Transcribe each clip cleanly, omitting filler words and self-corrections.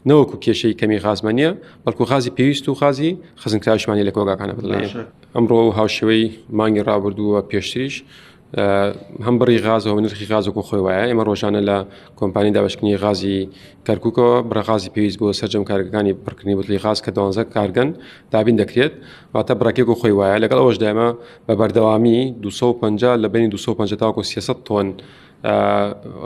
نەوەکو کێشەی کەمی غازمان نییە بەڵکو غازی پێویست و غازی خزنکراویشمانی لە کۆگاکانە بڵێ ئەمڕۆ هاوشێوەی مانگی ڕابردووە پێشتریش هەم بڕی غاز و نرخی غاز وەکو خۆی وایە ئێمە ڕۆژانە لە کۆمپانی دابشکردنی غازی کەرکووکەوە بڕە غازی پێویست بۆ سەرجەم کارگەکانی پڕکردنی بوتڵی غاز کە دوانزە کارگەن دابین دەکرێت واتە بڕەکێک و خۆی وایە لەگەڵ ئەوەش دایمە بە بەردەوامی 250 لە بینی 250 تاوەکو 300 تۆن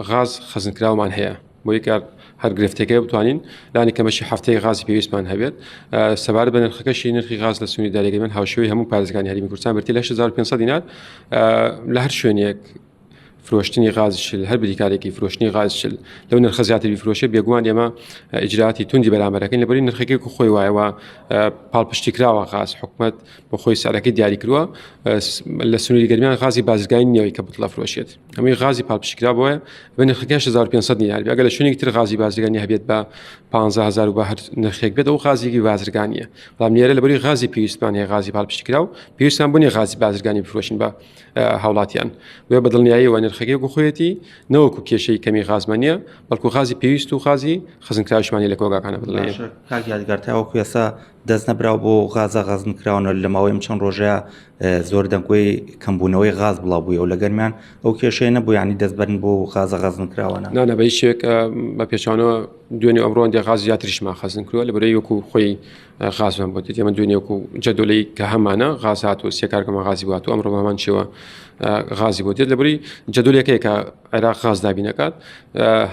غاز خەزنکراومان هەیە بۆی کە هەر گرفتێکە بتوانین لانی کەمەشی هەفتەی غازی پێویستمان هەبێت سەبارەت بە نرخەکەشی نرخی غاز لە سنووری دارێگەی من هاوشێوەی هەموو پارێزگانی هەرێمی کوردستان بریتیە لە 8500 دینار لە هەر شوێنێک فرۆشتنی غاز شل هەر بریکارێکی فرۆشتنی غاز شل لەو نرخە زیاتر بیفرۆشێ بێگومان ئێمە ئیجراتی توندی بەرامبەرەکەین لەبەری نرخەکەی خۆی وایەوە پاڵپشتی کراوە غاز حکومت بۆ خۆی سعرەکەی دیاری کردووە لە سنووری گەرمیان غازی بازرگانی نیەوەی کە بتڵە فرۆشێت ئەمەی غازی پاڵپشتیکرا بۆیە بە نرخەکە 6500 دینار بێ ئەگەر لە شوێنێکی تر غازی بازرگانی هەبێت بە 15000 و بە هەر نرخێک بێت ئەو غازێکی بازرگانیە بەڵام لێرە لەبەری غازی پێویستمان هەیە غازی پاڵپشتیکراو پێویستمان بوونی غازی بازرگانی بفرۆشین بە هاوڵاتیان بۆیە بە دڵنیاییەوە نرخەکەی وەکو خۆیەتی نەوەکو کێشەی کەمی غازمان نییە بەڵکو غازی پێویست و غازی خزنکراویشمانی لە کۆگاکانە بڵێ کاک یادگار تاوەکو ئێستا دەست نەبراو بۆ غازە غەزنکراونە لە ماوەی ئەم چەند ڕۆژەیە زۆر دەنگۆی کەمبوونەوەی غاز بڵاو بوویەوە لە گەرمیان ئەو کێشەیە نەبوو یعنی دەست بەرن بۆ غازە غەزنکراوانە نانا بە هیچ شێوەیەک بە پێچەوانەوە دوێنێ ئەمڕۆ هەندێک غاز زیاتریشمان خەزن کردووە لە بەرەی وەکو خۆی غازمان بۆ دێت ئێمە دوێنێ وەکو جەدۆلەی کە هەمانە غاز هاتووە سێ کارگەمان غازی بۆ هاتووە ئەمڕۆ بە هەمان شێوە غازی بۆ دێت لە بەری جەدۆلێکەیە کە عێراق غاز دابینەکات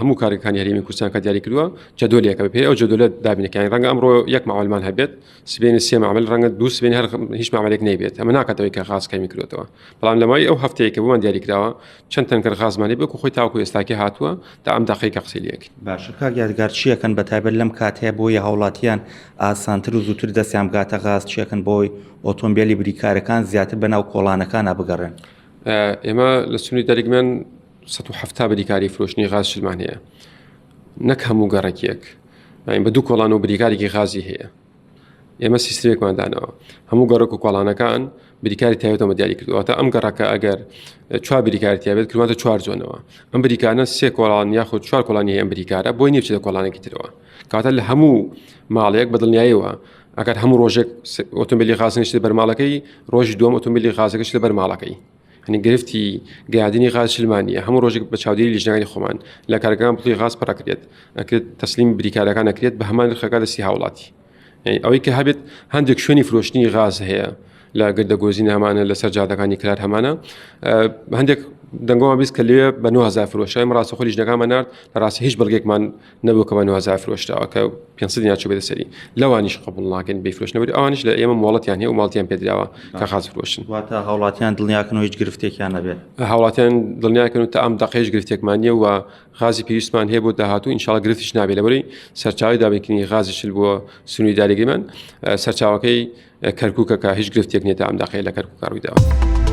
هەموو کارەکانی هەرێمی کوردستان کە دیاری کردووە جەدۆلێکە بەپێی ئەو جەدۆلە دابینەکەین ڕەنگە ئەمڕۆ یەک معاملمان هەبێت سبێنێ سێ معامل ڕەنگە دوو سبێنێ هەر هیچ معاملێک نەیبێت ئەمە ناکاتەوەی کە غاز کەمی کردوێتەوە بەڵام لە ماوەی ئەو هەفتەیە کە بۆمان دیاری کراوە چەند تەنکەر غازمان هەیە بەکو خۆی تاوەکو ئێستاکێ هاتووە تا ئەم دەقەی کە قسەی لێ ئەکەین. باشە کاک یادگار چیەکەن بە تایبەت لەم کاتەیە بۆی هاوڵاتیان ئاسانتر و زووتر دەستیان بگاتە غاز چیەکەن بۆی ئۆتۆمبێلی بریکارەکان زیاتر بەناو کۆڵانەکانا بگەڕێن؟ ئێمە لە سنووری دەرگمەن 170 بریکاری فرۆشتنی غاز شلمان هەیە نەک هەموو گەڕەکیەک بە دوو کۆڵان و بریکارێکی غازی هەیە ئێمە سیستمێکمان داناوە هەموو گەڕک و کۆڵانەکان بریکاری تایبەتەمە دیاری کردووە تا ئەم گەڕەکە ئەگەر چوار بریکاری تیاێت کردواتە چوار زۆنەوە ئەم بریکانە سێ کۆڵان یاخود چوار کۆڵانی ئەم بریکارە بۆی نیە بچێتە کۆڵانێکی ترەوە کاتە لە هەموو ماڵێک بە دڵنیاییەوە ئەگەر هەموو ڕۆژێک ئۆتۆمبیلی غازنیشت بەرماڵەکەی ڕۆژی دووەم ئۆتۆمبیلی غازەکەش لە بەرماڵەکەی هەنی گرفتی گەیاندنی غاز شلمان نییە هەموو ڕۆژێک بە چاودێری لیژنەکانی خۆمان لە کارگەکان بوتڵی غاز پڕەکرێت ئەکرێت تەسلیم بریکارەکان ئەکرێت بە هەمان نرخەکە دەستی هاوڵاتی یعنی ئەوەی کە هەبێت هەندێک شوێنی فرۆشتنی غاز هەیە لە گردە گۆزین هەمانە لەسەر جادەکانی کرار هەمانە هەندێک دەنگۆمان بیست کە لێ بە 9000 فرۆشە ئێمە ڕاستەخۆ لیژنەکانمان نارد لە ڕاستی هیچ بەڵگێکمان نەبوو کە بە 9000 فرۆشراوە کە 500 دینار چوو سەری لەوانیش قبوڵ ناکەین بیفرۆشنەوەی ئەوانیش لە ئێمە مۆڵەتیان هەیە و ماڵتیان پێدراوە کە غاز فرۆشن واتە هاوڵاتیان دڵنیاکەن و هیچ گرفتێکیان نەبێت هاوڵاتیان دڵنیاکەن و تا ئەم دەقەیش گرفتێکمان نییە و غازی پێویستمان هەیە بۆ داهاتوو ئینشاڵ گرفتیش نابێت لەبەری سەرچاوی دابینکردنی غازی شل بۆ سنووری دارێگەمان سەرچاوەکەی کەرکووکە کە هیچ گرفتێک نییە تا ئەم دەقەیە لە کەرکووکە ڕوویداوە.